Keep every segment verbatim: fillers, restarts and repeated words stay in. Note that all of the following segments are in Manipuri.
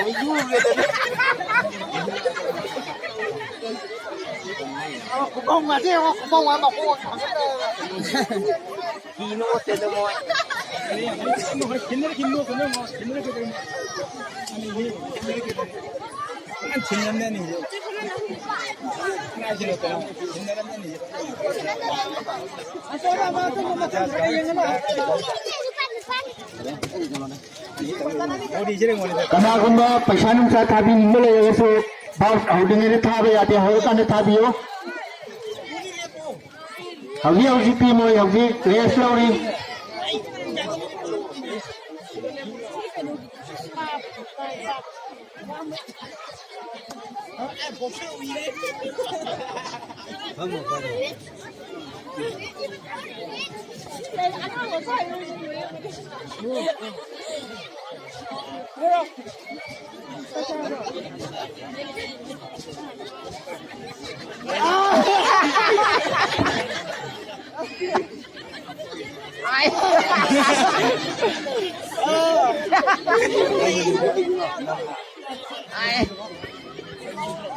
ꯌꯨꯒꯦꯗꯅ꯫ ꯈꯨꯕꯝ ꯉꯁꯤ ꯌꯦꯡꯉꯣ, ꯈꯨꯕꯝ ꯉꯥ ꯃꯀꯣꯛ ꯊꯥꯡꯒꯠꯂꯦ꯫ ꯀꯤꯅꯣ ꯇꯦꯗ ꯃꯣꯏ꯫ ꯈꯤꯟꯅꯔ ꯈꯤꯟꯅꯣ ꯀꯩꯅꯣ ꯈꯤꯟꯅꯔ ꯀꯩꯗꯧꯅꯣ꯫ ꯑꯅꯤ ꯈꯤꯟꯅꯔ ꯀꯩꯗꯧꯅꯣ꯫ ꯐꯖꯅ ꯊꯤꯟꯅꯔꯝꯅꯤ ꯑꯅꯤꯁꯦ꯫ ꯀꯅꯥꯏꯁꯤꯅꯣ ꯀꯅꯥ? ꯊꯤꯟꯅꯔꯝꯅꯤ ꯑꯅꯤꯁꯦ꯫ ꯀꯅꯥꯒꯨꯝꯕ ꯄꯩꯁꯥ ꯅꯨꯡꯁꯥ ꯊꯥꯕꯤꯅꯤꯡꯕ ꯂꯩꯔꯒꯁꯨ ꯚꯥꯎ ꯍꯧꯗ꯭ꯔꯤꯉꯩꯗ ꯊꯥꯕ ꯌꯥꯗꯦ, ꯍꯧꯔꯀꯥꯟꯗ ꯊꯥꯕꯤꯌꯨ꯫ ꯍꯧꯖꯤꯛ ꯍꯧꯖꯤꯛ ꯄꯤ ꯃꯣꯏ ꯍꯧꯖꯤꯛ ꯔꯦꯁ ꯂꯧꯔꯤ꯫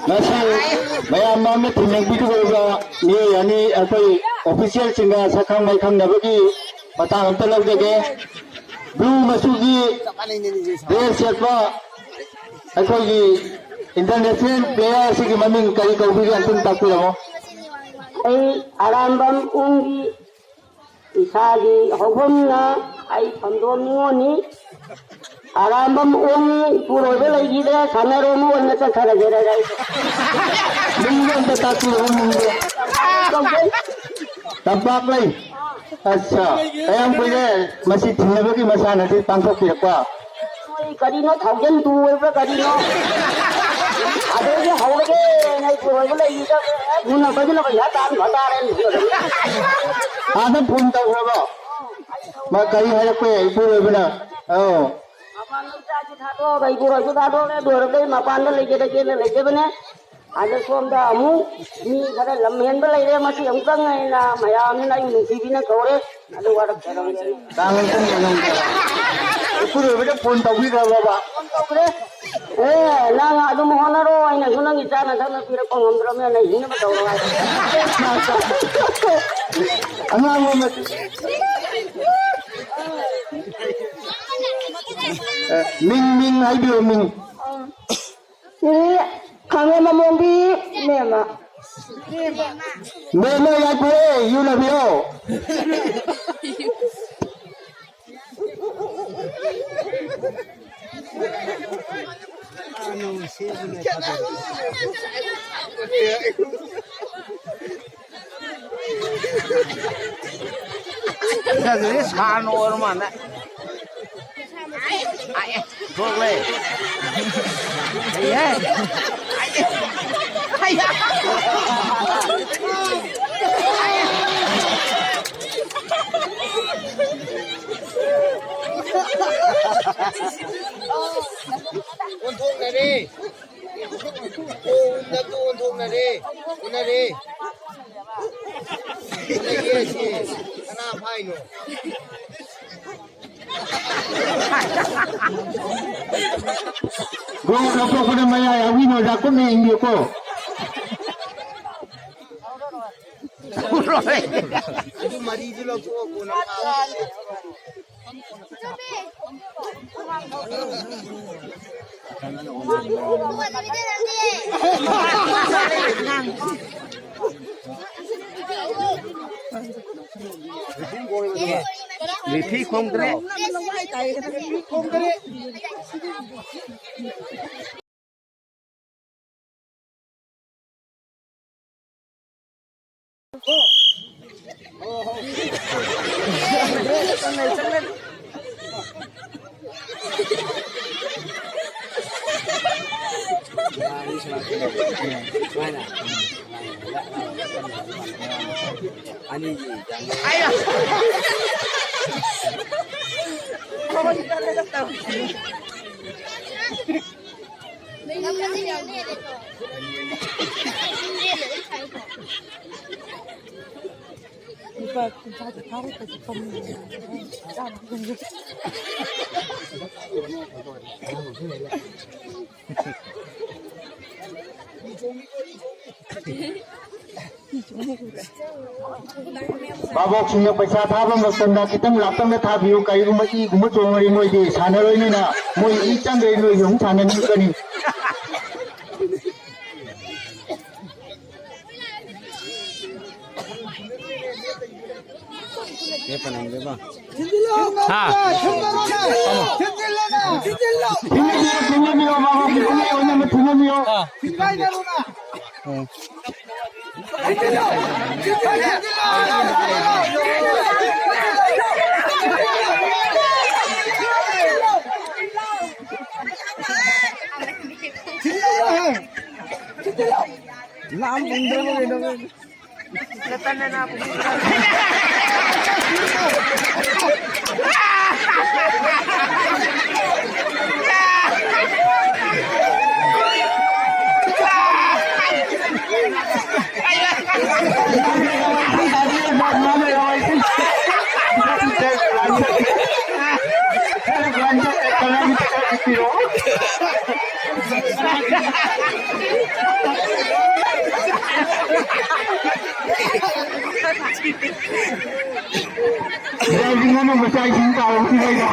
ꯉꯁꯤ ꯃꯌꯥꯝ ꯃꯥꯡꯗ ꯊꯦꯡꯅꯕꯤꯒꯗꯧꯔꯤꯕ ꯃꯤꯑꯣꯏ ꯑꯅꯤ ꯑꯩꯈꯣꯏ ꯑꯣꯐꯤꯁꯤꯌꯦꯜꯁꯤꯡꯒ ꯁꯛꯈꯪ ꯃꯥꯏꯈꯪꯅꯕꯒꯤ ꯃꯇꯥꯡ ꯑꯝꯇ ꯂꯧꯖꯒꯦ꯫ ꯕ꯭ꯂꯨ ꯃꯆꯨꯒꯤ ꯗ꯭ꯔꯦꯁ ꯁꯦꯠꯄ ꯑꯩꯈꯣꯏꯒꯤ ꯏꯟꯇꯔꯅꯦꯁꯅꯦꯜ ꯄ꯭ꯂꯦꯌꯔ ꯑꯁꯤꯒꯤ ꯃꯃꯤꯡ ꯀꯔꯤ ꯀꯧꯕꯤꯒꯦ ꯑꯝꯇꯪ ꯇꯥꯛꯄꯤꯔꯝꯃꯣ꯫ ꯑꯩ ꯑꯔꯥꯝꯕꯝ ꯎꯡꯒꯤ ꯏꯁꯥꯒꯤ ꯍꯧꯐꯝꯅ ꯑꯩ ꯐꯝꯗꯣꯟ ꯅꯤꯉꯣꯜꯅꯤ꯫ ꯑꯔꯥꯝꯕꯝ ꯎꯡ ꯏꯄꯨꯔꯣꯏꯕ ꯂꯩꯈꯤꯗ꯭ꯔꯦ, ꯁꯥꯟꯅꯔꯣ ꯑꯃ ꯑꯣꯏꯅ ꯆꯠꯈ꯭ꯔꯒꯦ꯫ ꯃꯤꯡꯗꯣ ꯑꯝꯇ ꯇꯥꯛꯄꯤꯔꯛꯑꯣ, ꯃꯤꯡꯗꯣ꯫ ꯇꯝꯄꯥꯛꯂꯩ꯫ ꯑꯠꯆꯥ, ꯀꯌꯥꯝ ꯀꯨꯏꯔꯦ ꯃꯁꯤ ꯊꯤꯟꯅꯕꯒꯤ ꯃꯁꯥꯟꯅꯁꯤ ꯄꯥꯡꯊꯣꯛꯄꯤꯔꯛꯄ? ꯀꯔꯤꯅꯣ, ꯊꯥꯎꯖꯟ ꯇꯨ ꯑꯣꯏꯕ꯭ꯔꯥ ꯀꯔꯤꯅꯣ? ꯑꯗꯩꯗꯤ ꯍꯧꯔꯒꯦꯅ ꯑꯩ ꯄꯨꯔꯣꯏꯕ ꯂꯩꯔꯤꯗ, ꯑꯦ, ꯃꯨꯟꯅꯕꯗꯨꯅ ꯄꯩꯁꯥ ꯇꯥꯟ ꯐ ꯇꯥꯔꯦ꯫ ꯑꯥꯗ ꯐꯣꯟ ꯇꯧꯈ꯭ꯔꯕꯣ? ꯃꯥ ꯀꯔꯤ ꯍꯥꯏꯔꯛꯄ ꯌꯥꯏ ꯏꯄꯨꯔꯣꯏꯕꯅ? ꯑꯧ꯫ ꯃꯄꯥꯟ ꯂꯝꯗ ꯑꯩꯁꯨ ꯊꯥꯗꯣꯛꯑꯒ ꯏꯄꯨꯔꯣꯏꯕ ꯊꯥꯗꯣꯛꯑꯒ ꯂꯣꯏꯔꯕꯗꯩ ꯃꯄꯥꯟꯗ ꯂꯩꯖꯔꯒꯦꯅ ꯂꯩꯖꯕꯅꯦ꯫ ꯑꯗ ꯁꯣꯝꯗ ꯑꯃꯨꯛ ꯃꯤ ꯈꯔ ꯂꯝ ꯍꯦꯟꯕ ꯂꯩꯔꯦ, ꯃꯁꯤ ꯑꯃꯨꯛꯇꯪ ꯑꯩꯅ ꯃꯌꯥꯝꯅ ꯑꯩ ꯅꯨꯡꯁꯤꯕꯤꯅ ꯀꯧꯔꯦ, ꯑꯗꯨ ꯋꯥꯔꯛꯆꯔꯝꯒꯦ꯫ ꯇꯥꯡ ꯑꯃꯇꯪ ꯌꯦꯡꯉꯝꯒꯦ꯫ ꯏꯄꯨꯔꯣꯏꯕꯗ ꯐꯣꯟ ꯇꯧꯕꯤꯈ꯭ꯔꯕꯕ? ꯐꯣꯟ ꯇꯧꯈ꯭ꯔꯦ꯫ ꯑꯦ, ꯅꯪ ꯑꯗꯨꯝ ꯍꯣꯠꯅꯔꯣ, ꯑꯩꯅꯁꯨ ꯅꯪꯒꯤ ꯆꯥꯅ ꯊꯛꯅ ꯄꯤꯔꯛꯄ ꯉꯝꯗ꯭ꯔꯕꯅꯤꯅ ꯍꯤꯡꯅꯕ ꯇꯧꯔꯣ ꯍꯥꯏ꯫ ꯑꯉꯥꯡ ꯑꯃ, ꯑꯦ, ꯃꯤꯡ, ꯃꯤꯡ ꯍꯥꯏꯕꯤꯌꯨ, ꯃꯤꯡ꯫ ꯁꯤ ꯈꯥꯡꯉꯦꯝ ꯑꯃꯣꯝꯒꯤ ꯃꯦꯝꯃ꯫ ꯃꯦꯝꯃ ꯌꯥꯏꯐꯔꯦ, ꯌꯨ ꯂꯩꯕꯤꯔꯣ꯫ ꯑꯗꯨꯗꯤ ꯁꯥꯔꯅ ꯑꯣꯏꯔ ꯃꯥꯜꯂꯦ꯫ ꯑꯥꯏ, ꯑꯦ, ꯊꯣꯛꯂꯦ꯫ ꯑꯩ, ꯑꯦ꯫ ꯑꯥꯏ, ꯑꯦ꯫ ꯑꯥꯏ, ꯑꯦ꯫ ꯑꯣꯟꯊꯣꯛꯅꯔꯦ꯫ ꯑꯣ, ꯎꯅꯕꯗꯣ ꯑꯣꯟꯊꯣꯛꯅꯔꯦ꯫ ꯎꯅꯔꯦ꯫ ꯎꯅꯩꯌꯦ ꯁꯤ꯫ ꯀꯅꯥ ꯐꯥꯏꯅꯣ? ꯒꯣꯜ ꯂꯧꯊꯣꯛꯄꯗ ꯃꯌꯥꯏ ꯑꯋꯤꯟ ꯑꯣꯖꯥ ꯀꯨꯝꯅ ꯌꯦꯡꯕꯤꯌꯨꯀꯣ꯫ ꯑꯗꯨ ꯃꯔꯤꯗꯨ ꯂꯧꯊꯣꯛꯑꯣ, ꯀꯣꯟꯅ ꯐꯥꯔꯣ꯫ ꯔꯦꯐ꯭ꯔꯤ ꯈꯣꯡꯗ꯭ꯔꯦ꯫ ꯑꯅꯤꯒꯤ ꯀꯨꯟꯊ꯭ꯔꯥꯗꯤ ꯐꯥꯔꯦ, ꯀꯩꯁꯨ ꯐꯝꯃꯤꯟꯅꯔꯦ꯫ ꯆꯥꯅꯕ ꯈꯪꯗꯦ꯫ ꯚꯥꯕꯣꯛꯁꯤꯡꯅ ꯄꯩꯁꯥ ꯊꯥꯕ ꯃꯇꯝꯗ ꯈꯤꯇꯪ ꯂꯥꯞꯇꯛꯅ ꯊꯥꯕꯤꯌꯨ꯫ ꯀꯔꯤꯒꯨꯝꯕ ꯏꯒꯨꯝꯕ ꯆꯣꯡꯉꯗꯤ ꯃꯣꯏꯗꯤ ꯁꯥꯟꯅꯔꯣꯏꯅꯤꯅ, ꯃꯣꯏ ꯏ ꯆꯪꯈ꯭ꯔꯗꯤ ꯅꯣꯏꯁꯨ ꯑꯃꯨꯛ ꯁꯥꯟꯅꯅꯤꯡꯉꯛꯀꯅꯤ꯫ ꯊꯤꯟꯅꯕꯤꯌꯣ, ꯊꯤꯟꯅꯕꯤꯌꯣ, ꯃꯥꯃꯥꯒꯤ ꯀꯨꯝꯍꯩ ꯑꯣꯏꯅꯕ ꯊꯤꯟꯅꯕꯤꯌꯣ꯫ ꯗ꯭ꯔꯥꯏꯚꯤꯡ ꯑꯃ ꯃꯆꯥ ꯏꯁꯤꯡ ꯇꯥꯔꯕꯁꯤꯗꯩꯗ꯫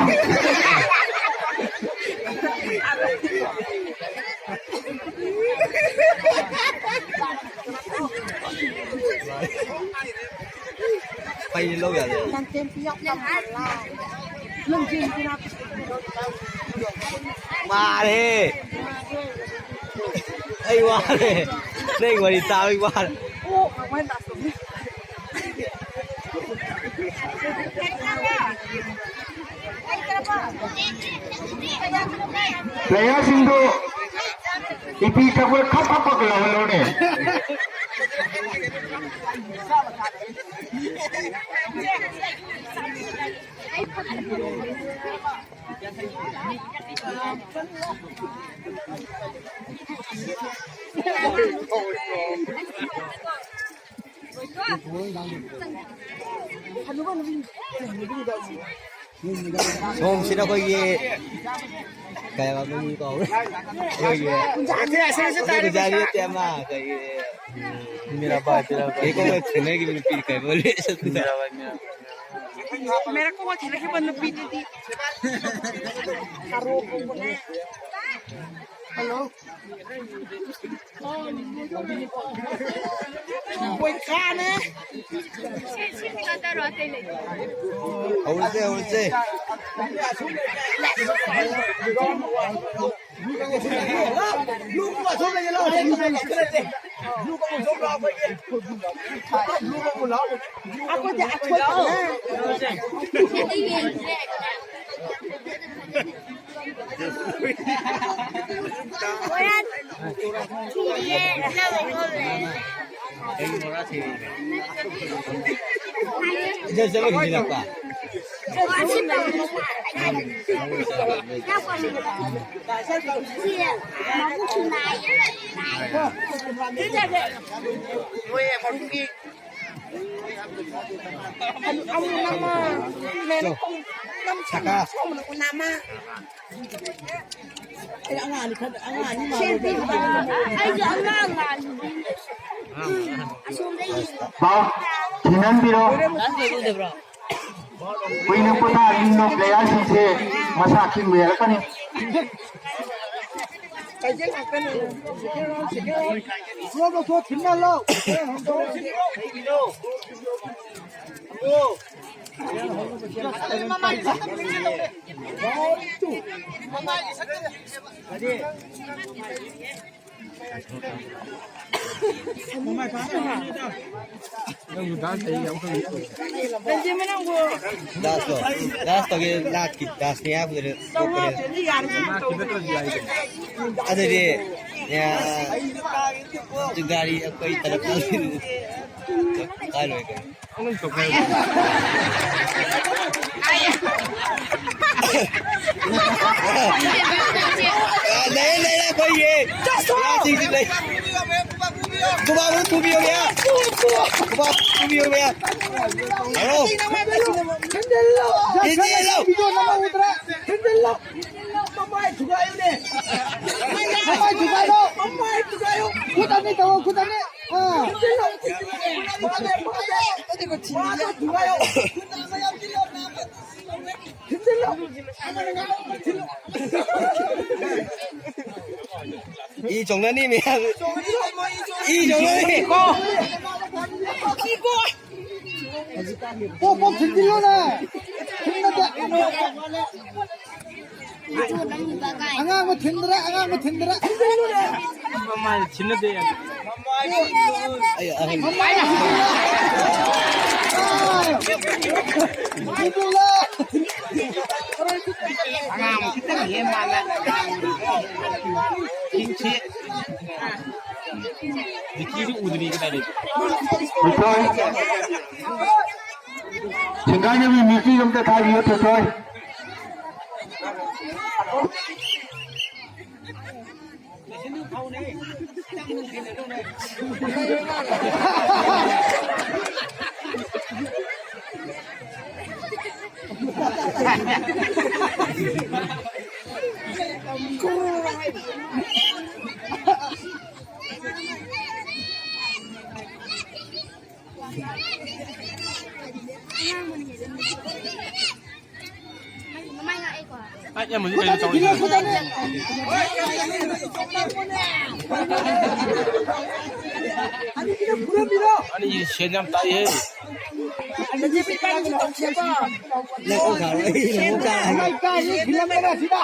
ꯄꯩ ꯂꯧ ꯌꯥꯗꯦ꯫ ꯃꯥꯔꯦ꯫ ꯑꯩ ꯋꯥꯔꯦ꯫ ꯅꯪ ꯋꯥꯔꯤ ꯇꯥꯕꯩ ꯋꯥꯔꯦ꯫ ꯄ꯭ꯂꯦꯌꯔꯁꯤꯡꯗꯨ ꯏꯄꯤ ꯊꯛꯄꯗ ꯈꯞ ꯈꯞ ꯄꯛ ꯂꯥꯎꯍꯜꯂꯣꯅꯦ꯫ ꯁꯣꯝꯁꯤꯗ ꯑꯩꯈꯣꯏꯒꯤ ꯀꯩ ꯍꯥꯏꯕ ꯃꯃꯤꯡ ꯀꯥꯎꯔꯦ꯫ ꯑꯩꯈꯣꯏꯒꯤ ꯄꯨꯖꯥꯔꯤ ꯅꯠꯇꯦ ꯑꯃ ꯀꯩ ꯃꯤꯔꯥꯕꯥꯏ, ꯃꯤꯔꯥꯕꯥꯏ꯫ ꯑꯩꯈꯣꯏꯒ ꯊꯦꯡꯅꯈꯤꯕ ꯅꯨꯄꯤ ꯀꯩ ꯍꯥꯏꯕ ꯃꯤꯔꯥꯕꯥꯏ, ꯃꯤꯔꯥꯕꯥꯏ꯫ ꯃꯦꯔꯥ ꯀꯣꯛ ꯊꯦꯡꯅꯈꯤꯕ ꯅꯨꯄꯤꯗꯨꯗꯤ ꯍꯜꯂꯣ꯫ ꯍꯧꯔꯁꯦ, ꯍꯧꯔꯁꯦ꯫ ꯊꯤꯟꯍꯟꯕꯤꯔꯣ꯫ ꯀꯨꯏꯅ ꯄꯣꯊꯥꯍꯟꯕꯤꯒꯅꯨ, ꯄ꯭ꯂꯦꯌꯥꯔꯁꯤꯡꯁꯦ ꯃꯁꯥ ꯈꯤꯡꯕ ꯌꯥꯔꯛꯀꯅꯤ꯫ ꯗꯥꯟꯁꯇꯣ, ꯗꯥꯟꯁ ꯇꯧꯒꯦ ꯂꯥꯛꯈꯤ, ꯗꯥꯟꯁꯅꯤ ꯍꯥꯏꯕꯗꯨꯗ ꯇꯣꯛꯄꯅꯦ꯫ ꯑꯗꯨꯗꯤ, ꯌꯥ, ꯒꯥꯔꯤ ꯑꯩꯈꯣꯏ ꯇꯔꯞ ꯀꯥꯏ ꯂꯣꯏ ꯀꯩꯅꯣ꯫ ꯂꯩ, ꯂꯩ, ꯑꯩꯈꯣꯏꯒꯤ ꯂꯩ꯫ ꯈꯨꯕꯥꯛ ꯑꯃꯨꯛ ꯊꯨꯕꯤꯌꯣ ꯃꯌꯥꯝ꯫ ꯈꯨꯕꯥꯛ ꯊꯨꯕꯤꯌꯣ ꯃꯌꯥꯝ꯫ ꯍꯜꯂꯣ꯫ ꯊꯤꯟꯖꯤꯜꯂꯣ꯫ ꯊꯤꯟꯖꯤꯜꯂꯣ꯫ ꯃꯃꯥꯏ ꯊꯨꯒꯥꯏꯌꯣ꯫ ꯃꯃꯥꯏ ꯊꯨꯒꯥꯏꯌꯣꯅꯦ꯫ ꯃꯃꯥꯏ ꯊꯨꯒꯥꯏꯌꯣ꯫ ꯃꯃꯥꯏ ꯊꯨꯒꯥꯏꯌꯣ꯫ ꯈꯨꯠ ꯑꯅꯤ ꯇꯧꯋꯣ, ꯈꯨꯠ ꯑꯅꯤ꯫ ꯑꯥ꯫ ꯊꯤꯟꯖꯤꯜꯂꯣ꯫ ꯃꯥꯗꯣ ꯊꯨꯒꯥꯏꯌꯣ꯫ ꯊꯤꯟꯖꯤꯜꯂꯣ꯫ ꯏ ꯆꯣꯡꯅꯅꯤ ꯃꯌꯥꯝ꯫ ꯏ ꯆꯣꯡꯅꯅꯤ꯫ ꯀꯣꯛ, ꯀꯣꯛ ꯊꯤꯟꯖꯤꯜꯂꯣꯅꯦ꯫ ꯊꯤꯟꯕꯗ꯫ ꯑꯉꯥꯡꯕ ꯊꯤꯟꯗ꯭ꯔꯦ, ꯑꯉꯥꯡꯕ ꯊꯤꯟꯗ꯭ꯔꯦ꯫ ꯃꯃꯥꯏ ꯊꯤꯟꯅꯗꯦ꯫ ꯑꯩ ꯑꯍꯟ꯫ ꯃꯃꯥꯏ ꯊꯤꯟꯗ꯭ꯔꯦ꯫ ꯊꯤꯟꯗ꯭ꯔꯦ꯫ ꯑꯉꯥꯡ ꯈꯤꯇꯪ ꯍꯦꯟ ꯃꯥꯜꯂꯦ꯫ ꯆꯤꯟꯁꯤ꯫ ꯃꯤꯀꯤꯁꯨ ꯎꯗ꯭ꯔꯤ ꯀꯗꯥꯏꯗꯩ? ꯊꯣꯏꯊꯣꯏ꯫ ꯁꯦꯡꯒꯥꯏꯅꯕꯤ ꯃꯤꯀꯤ ꯑꯝꯇ ꯊꯥꯕꯤꯌꯨ, ꯊꯣꯏꯊꯣꯏ꯫ ꯑꯩ ꯑꯃꯁꯨ ꯀꯩꯅꯣ ꯇꯧꯔꯤ꯫ ꯑꯅꯤꯁꯤ ꯁꯦꯟ ꯌꯥꯝ ꯇꯥꯏꯍꯦ꯫ ꯅꯪ ꯀꯣꯛ ꯁꯥꯔꯣ, ꯑꯩ ꯅꯪ ꯀꯣꯛ ꯆꯥꯔꯣ꯫ ꯃꯩ ꯀꯥꯏꯗꯩ ꯊꯤꯜꯂꯝꯃꯦꯅ ꯁꯤꯗ꯫